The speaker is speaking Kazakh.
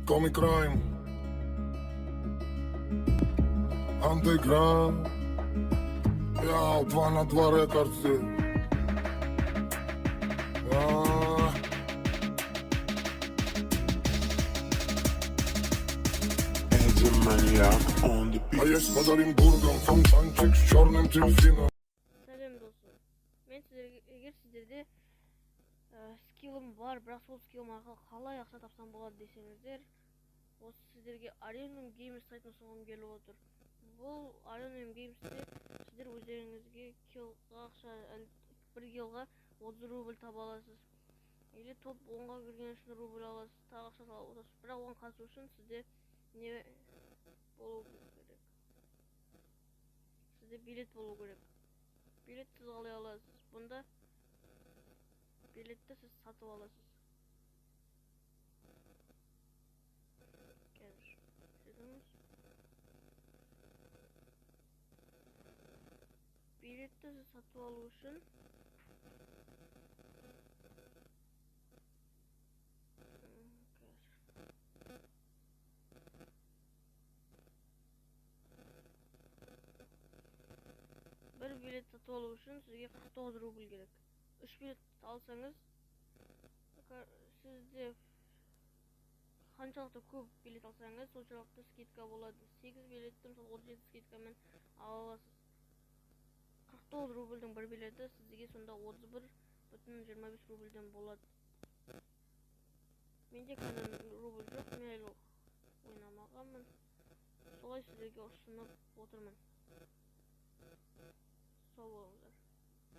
Call me crime. Underground. Я 2 на 2 рекордсы. А есть под Оренбургом фонтанчик с черным дельфином. Сәлем, достар! Мен сіздерге, егер сіздерде скиллым бар, бірақ сол скиллым арқылы қалай ақша тапсам болады десеңіздер, осы сіздерге Arenium Games сайтын ұсынғым келіп отыр. Бұл Arenium Games'те сіздер өздеріңізге киллға ақша, бір киллға 30 рубль таба аласыз. Или топ 10-ға кірген үшін рубль аласыз, тағы ақша ала аласыз. Бірақ оған қатысу үшін сізде не болу керек? Сізде билет болу керек. Билет сіз қалай аласыз? Бұнда билетті сіз сатып аласыз. Қазір жүріңіз. Билетті сіз сатып алу үшін қазір. Бір билет сатып алу үшін сізге 49 рубль керек. Үш билет алсаңыз, сізде қаншалықты көп билет алсаңыз, соншалықты скидка болады. 8 билетті, мысалы, 37 скидкамен ала аласыз. 49 рубльдің бір билеті сізге сонда 31,25 рубльден болады. Менде қазір рубль жоқ, мен әлі ойнамағанмын. Солай сіздерге ұсынып отырмын. Сау болыңыздар.